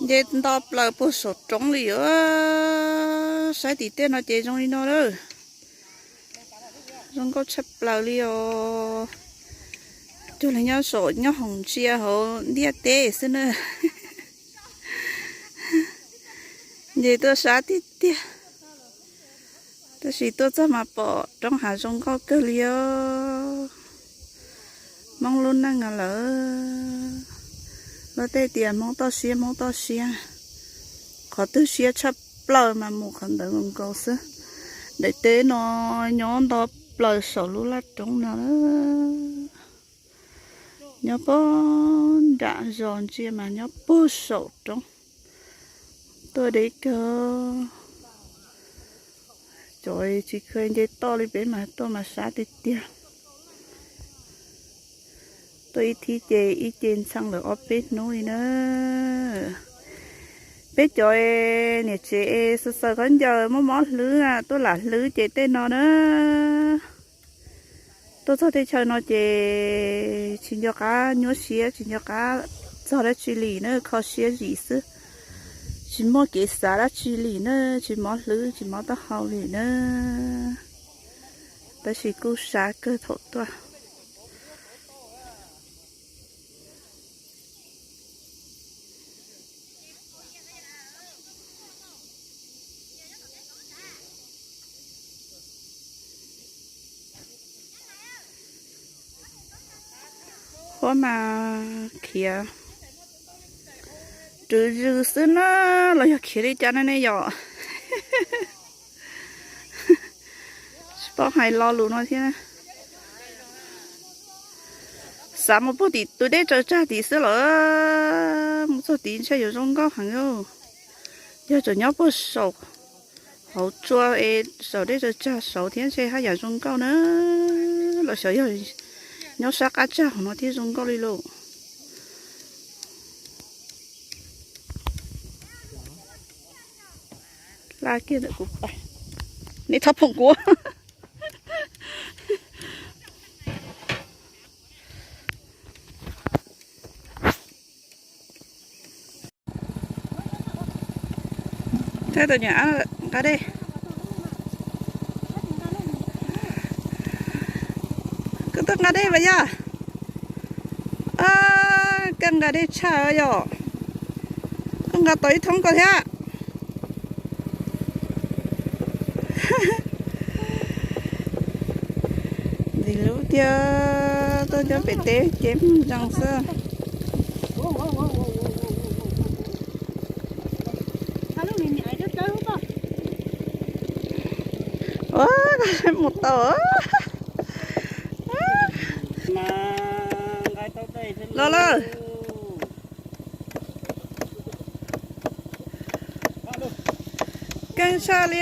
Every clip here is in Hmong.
Nce nto plaws puag saum roob li os. Saib tim tej no ces zoo li no lawm. Zoo nkauj tshaj plaws li os. Cuag li nyob saum nyob hoom ntsia hauv ntiaj teb xwb na. Nce tuaj sab tiag tiag. Tab sis tuaj txog mas pom roob hav zoo nkauj kawg li os. Hmoob lub neej lawm. Luag tej tias Hmoob toj siab, Hmoob toj siab. Qhov twg siab tshaj plaws mas mus qhov ntawd nkaus nkaus xwb. Daim teb no nyob nto plaws saum lub laj roob no. Nyob puag nram zos ntsia mas nyob puag saum roob. Tuaj deb kawg. Cov tsis kheev nce toj li peb mas tuaj mas sab tiag tiag. Tuaj ib thib ces ib ce ntxhee lawm ob peb hnub li na. Peb cov niam tsev xaws xaws khaub ncaws mob mob hlwb tuaj lam hlwb ces tej no na. Tuaj txog teb chaws no ces tsis nco qab nyuaj siab, tsis nco qab txog dab tsi li na, kho siab zim xwb. Tsis muaj kev xav dab tsi li na, tsis mob hlwb, tsis mob taub hau li na. Tab sis kuj sab kawg thaum tuaj. Huab mas khiav rwv zws xwb na, los yog khiav li cas na ne yom? Tsis paub hais lo lus no thiab. Xav mus puag tim tus dej tsaws tsag tim xwb lawm, mus txog tid ntshai yuav zoo nkauj heev. Yog tseem nyob puag saum hauv tsua es saum dej tsaws tsag saud thiab ntshe haj yam zoo nkauj na. Los xyov yog nyob sab qab tsag hauv no thiab zoo nkauj li lauj. Laj kiag ntawm kuv pais. Nej txhob phoom kuv. Thaij tus nyuam ab nqa dej. Koj tuaj nqa dej mas yog. Koj nqa dej tshaj yom. Koj nqa tau ib thoob koj thiab. Ntxim hlub tiag, tuaj nyob pem teb ces zoo xwb. Ua, mus tau. Los lawm. Keej tshaj li.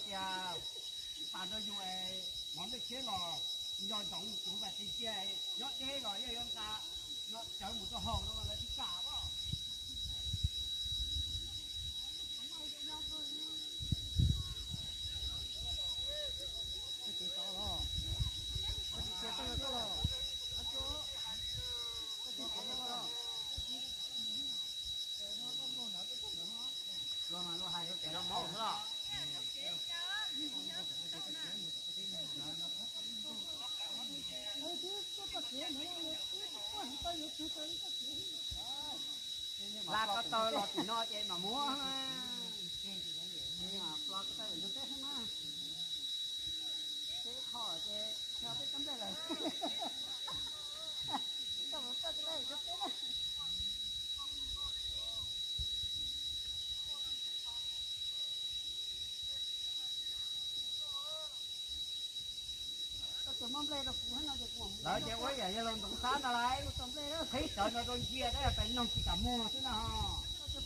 Tias pas rau yus es mov nplej tshiab los nco ntsoov tsuv pas tis cia, nyob deb los yog yuav nqa no cawv mus rau haus no lawv tsis kam os. Hla ko taw los tim no ces mam muab, hla ko taw ntug teb xwb na. Teb qho ces yog peb txog nplej lawm. Koj mus txog nplej ntug teb na. Lawv ces ua yam yog los ntxoov xab ntag lauj. Qhib sawv no rau ncia tab pes noog tsis kam muag xwb na ho. Tus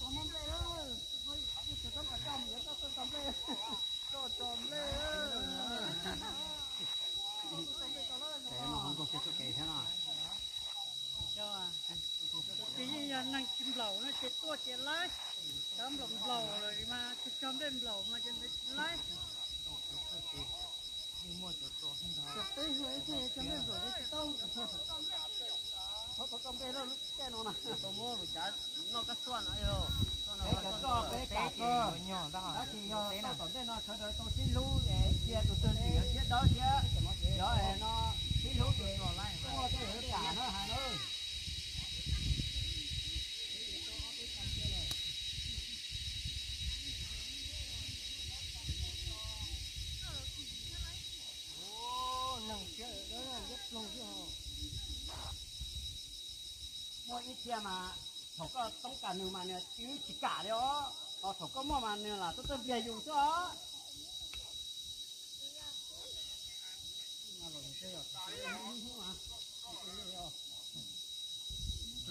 twg yeej yog neeg tsis nplaum no ces tuaj ces laib, cov nplaum nplaum lawm mas tsis cog nplej nplaum mas ces ntawd tsis laib. Cov peb hu ib tug cov nplej nplaum tsis tau, thov tau cov nplej lub caij no na. Tau muab lus cav noj kab xuaj no. Peb cov toj peb kam kawg, tab sis yog tau tom ntej no sawv daws tau sib hlub es cia tus twg tsis yog siab dawb thiab, yog no sib hlub ces tuaj tej lawv kam na has na. Muaj ib txhia mas thaum koj toob kas nws mas nws twb tsis kam li os, ho thaum koj muaj mas nws lam tuaj tuaj ntiag yus xwb os.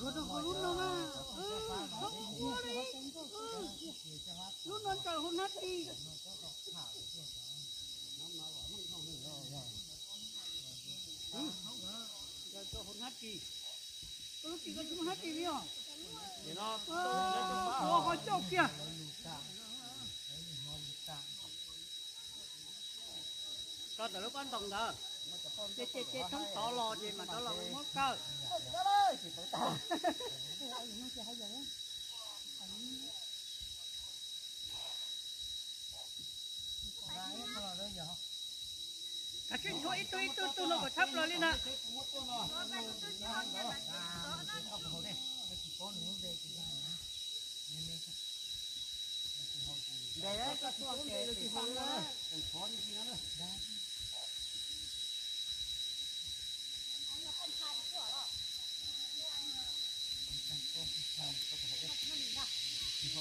Lub no na, lub no ntsaws hauv hnab ris. Ntsaws hauv hnab ris. Koj lub ris koj tsis muaj hnab ris li os. Ua qhov coj kiag. Tso ntawm lub pob ntoo ntawd, ces ces ces thoob tod los ces mam rov los muab kawg. Kav tsij ntxhua ib tug ib tug tug no kom tshab plaws li na. Ntes koj tuaj ces tsis tau na, tseem thov li no na.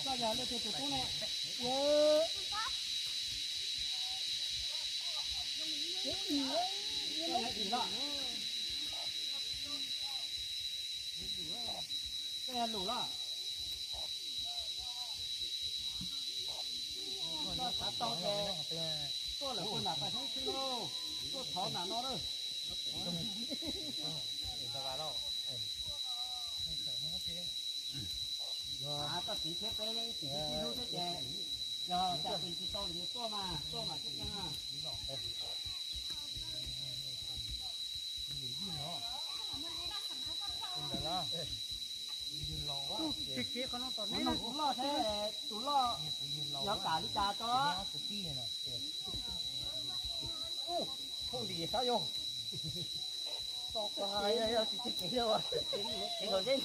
Koj yog leej twg tus tub ne? Koj yog lus los? Koj xav tau ces tuaj lawm puag nram pas xeeb xwb lauj, tuaj thov nram no lauj. Koj txiv thiab peb ib txwm sib hlub thiab ces yog cas tsis tau li tuaj mas tuaj mas thiab. Tus kev qhov no tom no tus loj thiab tus loj yuav kam li cas tso. Thooj lis xav yog tsis txij kev, kev hauv zeb.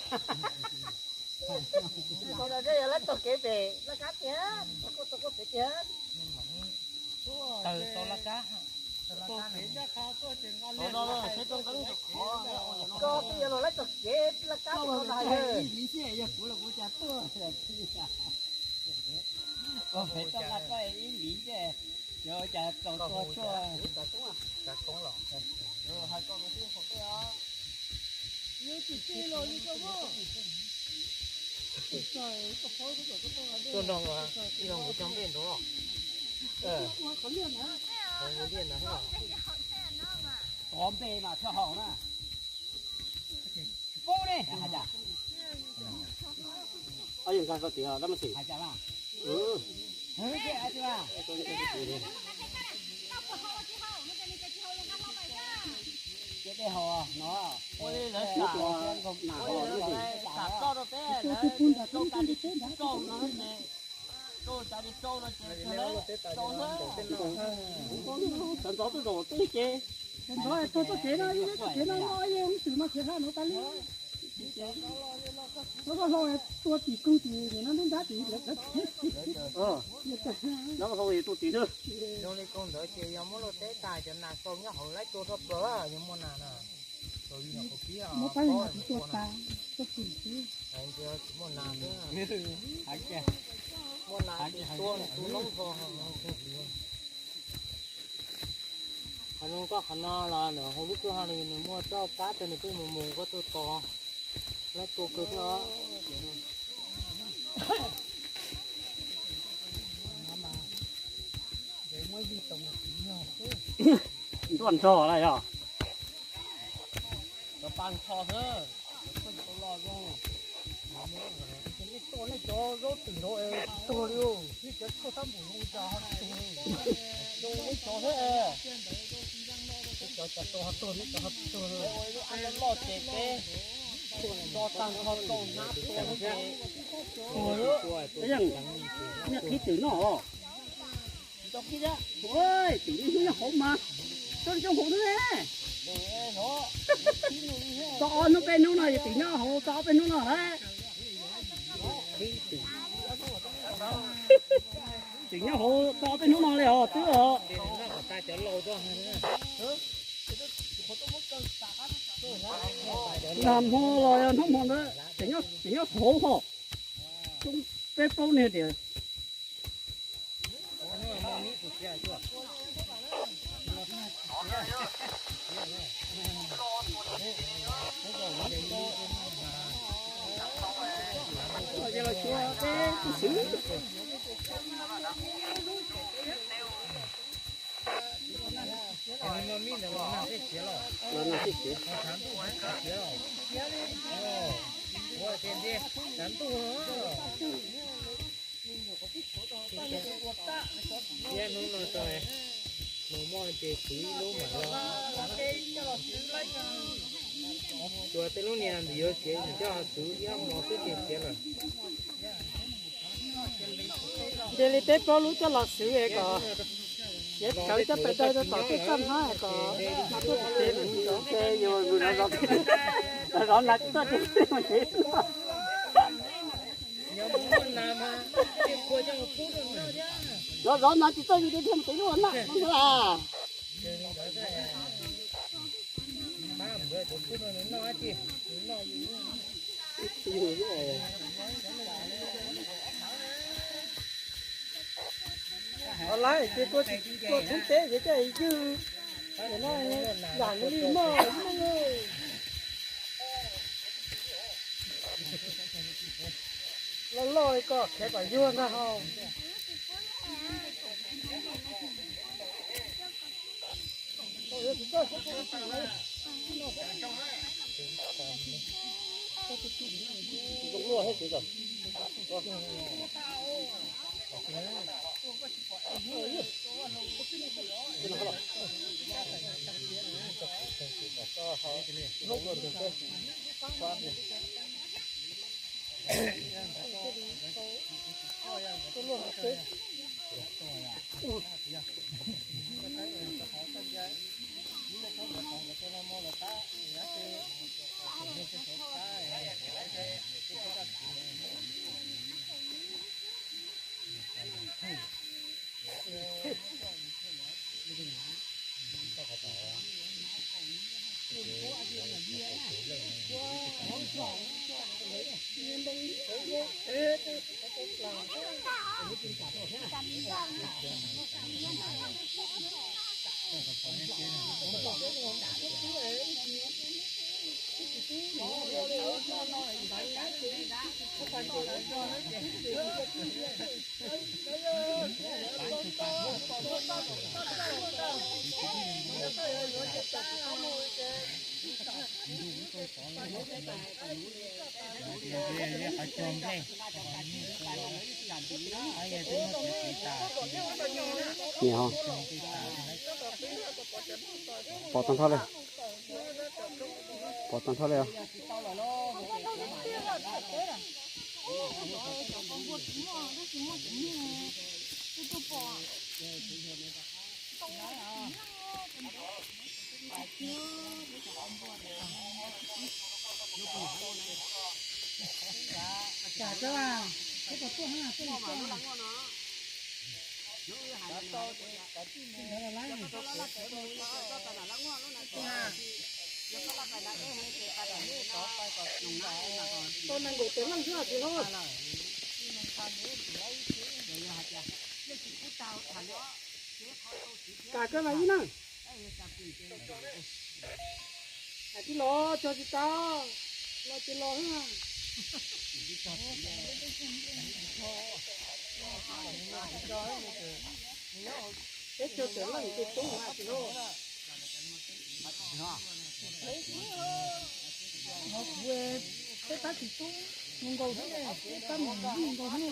Tsis tau zeb yog lawv taug kev pem laj kab tiag, tau kuj tau kuj pem tiag. Taws tau laj kab. Koj twb yog los lawv taug kev laj kab pem no na. Ib viv xwb yog kuv los kuv cas tuaj. Ua pem toj nqa toj ib viv xwb, yog cas tsaus tua tshuaj. Hais koj mus twb qhov tej os. Tuaj nrog ib los kuv cog nplej nrov. Tov npe mas txhob haus na. Poob ne hais tias, hais tias mas, hais tias mas, ces dej haus no, ua li lawv xav, ua li lawv xav txoj rau peb, lawv tsis txaus no ces, txaus no ces txaus xwb. Ntxov ntxov tuaj zaum teb ces, ntxov tuaj txoj kev no, txoj kev no no yeej twm no khiav hla no tas li. Lawv hlau tua tim koog tim no lub nrab tim lawv, lawv hlau tua tim xwb. Zoo li koog ntawd ces yog muab luaj teb tas cov nas sau nyob hauv laib tua rau plaws, yog muaj nas na. Muab pab nas tua tas, tua tim xwb. Muaj nas xwb, muaj nas ces tua tus noob nrho. Qhov no koj qhov no los ntawm hauv lub kwj ha li nws muaj txoj kab rau nws pheej mus mus koj tuaj tos, laib tua kawg thiab os. Ntuaj nrog na yog. Cov pa nrho xwb, cov tuaj cov los zoo. Nej tuaj nej cov zaub twm rau es tuag li, nej cov tshuaj sab npum zoo cas ho tuag li. Zoo nej cov xwb es. Cov cov tuag ho tuag, nej cov ho tuag li. Loj ces peb tso tag nrho rau hnab tua xwb ces tuag lawm. Yeej, nej qhib twm noj os. Twm hnub nyob hauv mas, tso li coj hauv xwb ne. Tso ob hnub peb hnub no yog twm nyob hauv tso ob peb hnub no lawm. Twm nyob hauv tso ob peb hnub no li os twb os. Nag hmo los yog hnub hmo ntawd twm nyob hauv ho. Coob peb plaub niag tias. Los xyuas peb tus xwb. Los nag tej siav los. Tsav ntuj thiab hnub no tso, mus muaj ces kwv ib lub mam los. Tsuas tej lub niag ntawm yuav siav mus coj kwv ib ob hmo xwb ces siav lawm. Cia li peb plaub lub coj los xwb es kom siav kawg coj pem dawg rau tom tej txaj hnab es kom mas tuaj tsis ces mus ces yus zov nas tsis txawj ces mus ces. Zov zov nas tsis txawj yus ces thiaj mus ces lub nas no na. Ho lawm ces tua tsis tua thoob teb ces coj ywg. Yam no yam li no. Loj loj li koj khiav kom yuag ntag hos. Pov tag nrho li. Pov tag nrho li os. Tau nees nkaum tawm leej xwb tsis lauj. Kam koj mas ib leeg. Hais tij los cog tsis tau, los ces los xwb. Peb cog tawm leej ces tub mas tsis lauj. Peb pab tsis tub, nkaus xwb ne, peb pab mus nkaus xwb ne.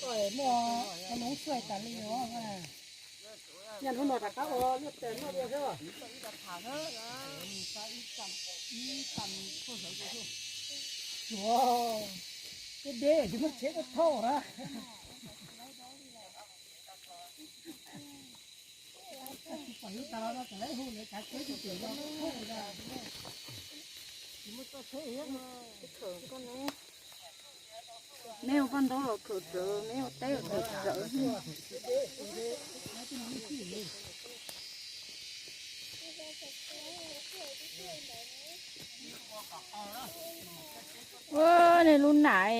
Koj muaj hais noov xuaij tas li os. Nyaj hnub no rov qab ua liaj tes noj dua thiab. Cuav, deb deb tsis muaj tsheb koj thauj na. Tsis pom lub tas los no txawm lawv hu lawv kav tsheb tsis pom los thauj li. Neb ua paj ntaub los khawm rawv, neb ua teb los khawm rawv. Ua nej lub nam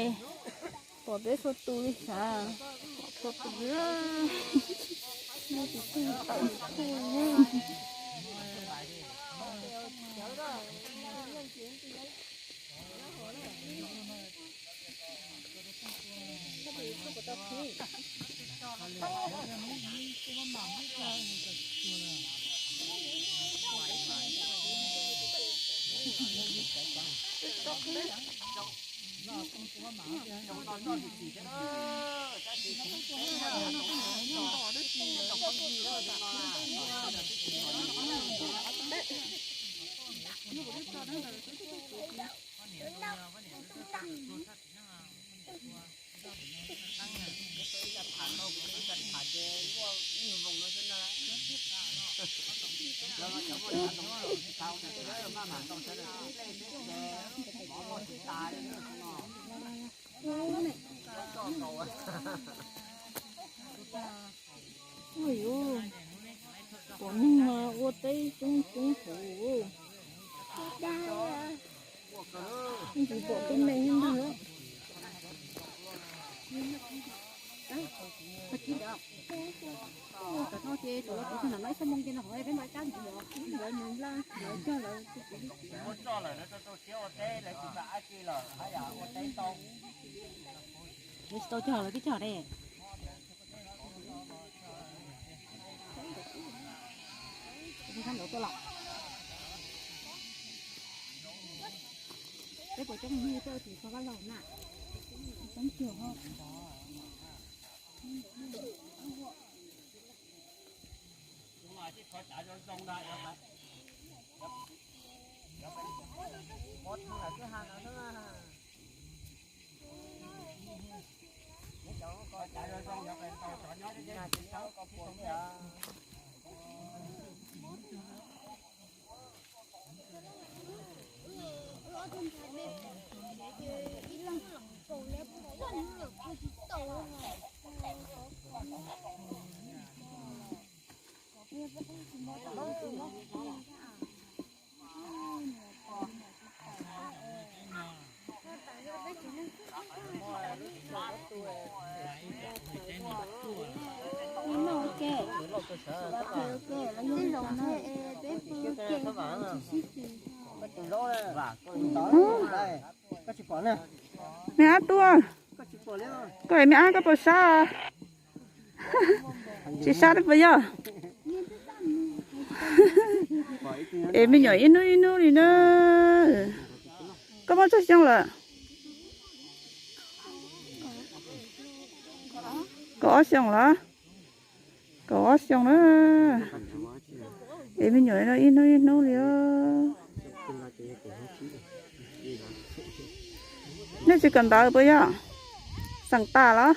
pom peb txhua tus li xav, txhua tus li. Nej tus twg tawm kuj li. Ui, pom neeg mas ua teb coob coob hauv. Tsis pom tub me ntag. Ces thaum no ces tsuas los kuv tug nam no ib txhab moo ces no hov peb npaj kab ntxiv os, lawv mus laj lawv cog lawv. Lawv tsis tau cog lawv twb cog ne. Peb puas coob mus txog tim kho kab laug na? Coob cuag ho. Me ab tuaj, koj es me ab koj puas sab? Tsis sab li puas yog? Es me nyuam ib hnub ib hnub li na. Koj muaj tsawg xyoo lawm? Kaum ob xyoo lawm. Kaum ob xyoo na. Es me nyuam no ib hnub ib hnub li os. Nej tsis kawm ntawv puas yog? Xeem tas los?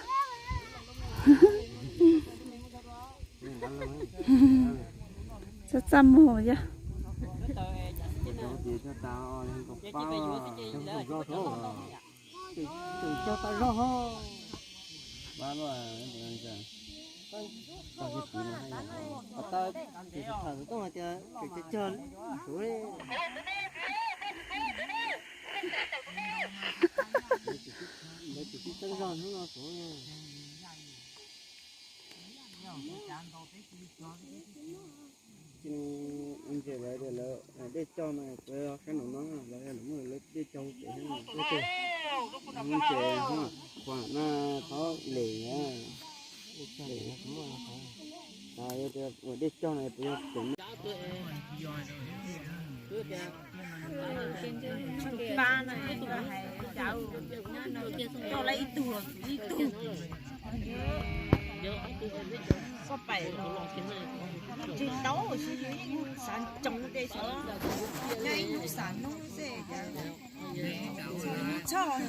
Txaj txaj muag yog. Ntses lawv tias lawv dej cog no, kuv saib nws no lawv muaj lawv dej cog pem thiab no, ntses qhuav na, thov lem na, lem na, yog tias ua dej cog no puas yog pem no. Tsis tau, xav ntsoov ces xav hnub xwb, txhoj.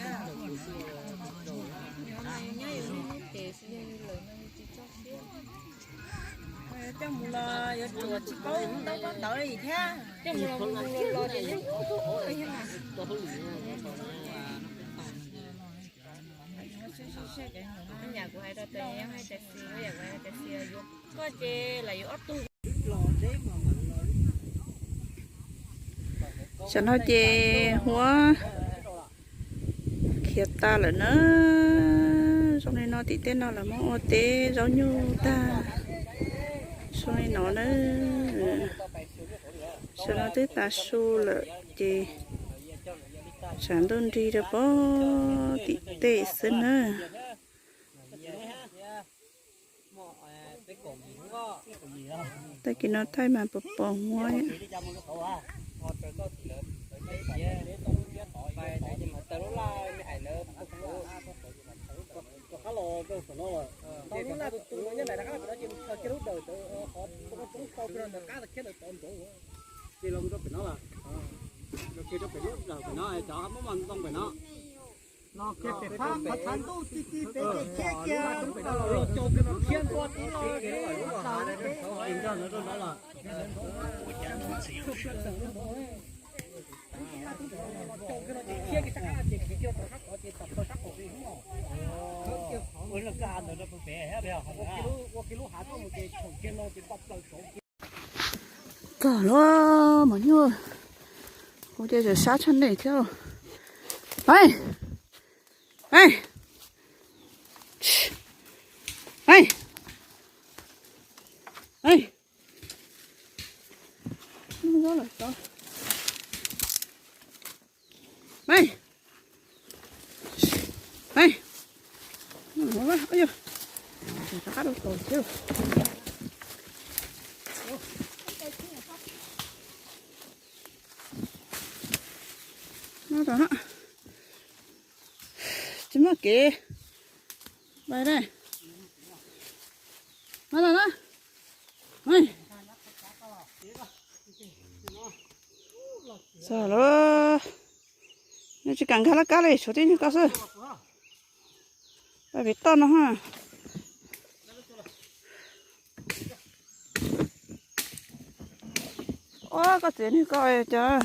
Coj mus los yuav tsum tsis paub ntaub paub ntawv li thiab. Coj mus los mus los los ces yeej ua ua thiab mas. Nyam kuv hais rau tes yam hais tes xis, yam kuv hais tes xis yuav koj ces lam yuav ob tug. Tam no ces huab khiav tas lawm na. Zoo li no tim tej no lawv muab ua teb zaub nyuj tag. Zoo li no na. Tam no twb tav su lawm ces tshav ntuj nrig rau pem tim tej xwb na. Tag kis no thaij mas pos pos huab. Txog lawm mas nyuj, kuv ces sab tshaj nej thiab. Hais, hais, hais, hais. Tsis muaj kev. Pais dai. Txog lawm. Nws tsis kam nkag laj kab li, tshuav tib nyuag ko xwb. Pais pem toj no ha. Ob, koj txiv nws ko cas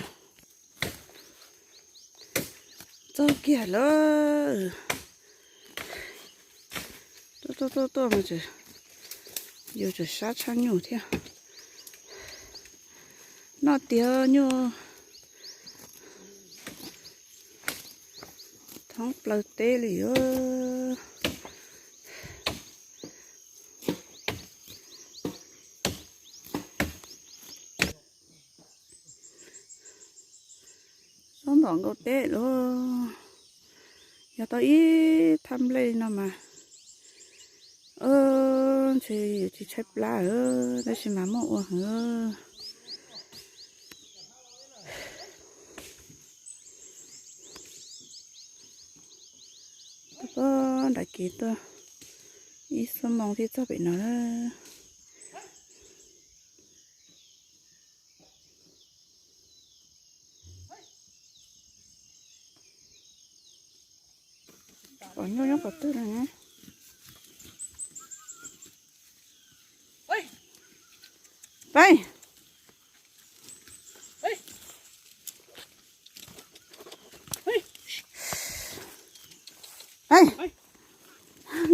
txog kiag lawm. Tuaj tuaj tuaj tuaj mas tseem, yus tseem sab tshaj nyuj thiab. Noj tiag nyuj thoob plaws teb li os. Tob ntom nkaus teb lawm. Yog tau ib thaj nplej li no mas, ntshe yuav tsis tshaib plab, tab sis mas muaj ua heev. Tuaj pog nram kev tuaj ib xuab moos thiaj txog pem no. Pom nyuj nyob qhov twg no. Peb.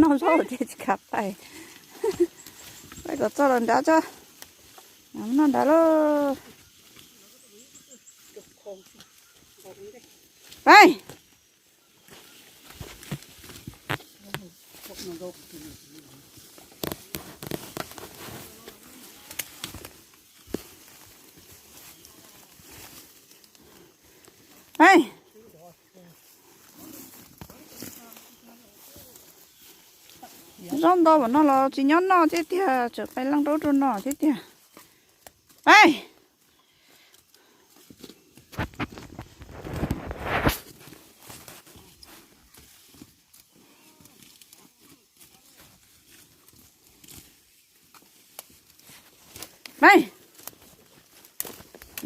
Noj zaub ces tsis kam pais. Pais kom txog los nrad tso. Noj nrad lauj. Pais. Zaub ntau npaum no los tsis nyob noj thiab tiag, tseem pais leej zaub rau no thiab tiag. Pais. Pais.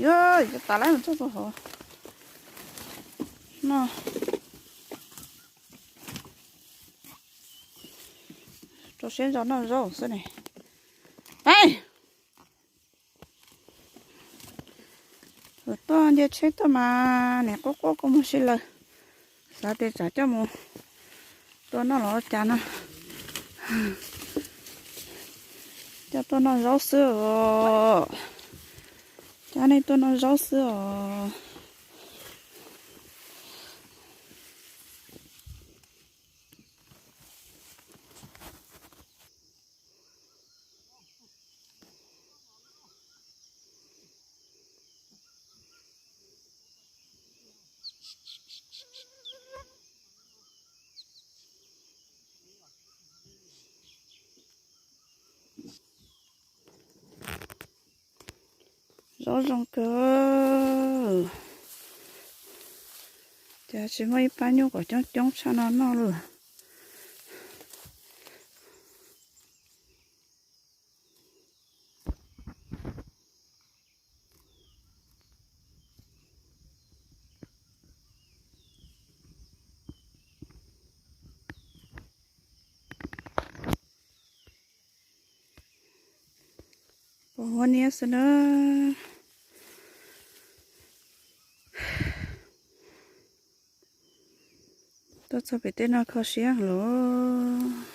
Yuav tas lawm mus txog rau hauv no. Rau siab ntso noj zaub xwb ne. Pais. Tuaj nce tsheb tuaj mas niam qub qub kua muag si lawm. Xav tias tsam coj mus tua noj los cas no. Coj tuaj noj zaub xwb os. Coj nej tuaj noj zaub xwb os. Zaub zoo kawg. Cas tsis muaj ib pab nyuj kom coob coob tshaj no noj lawm. Pos huab niab xwb na. Tuaj txog pem tej no kho siab los.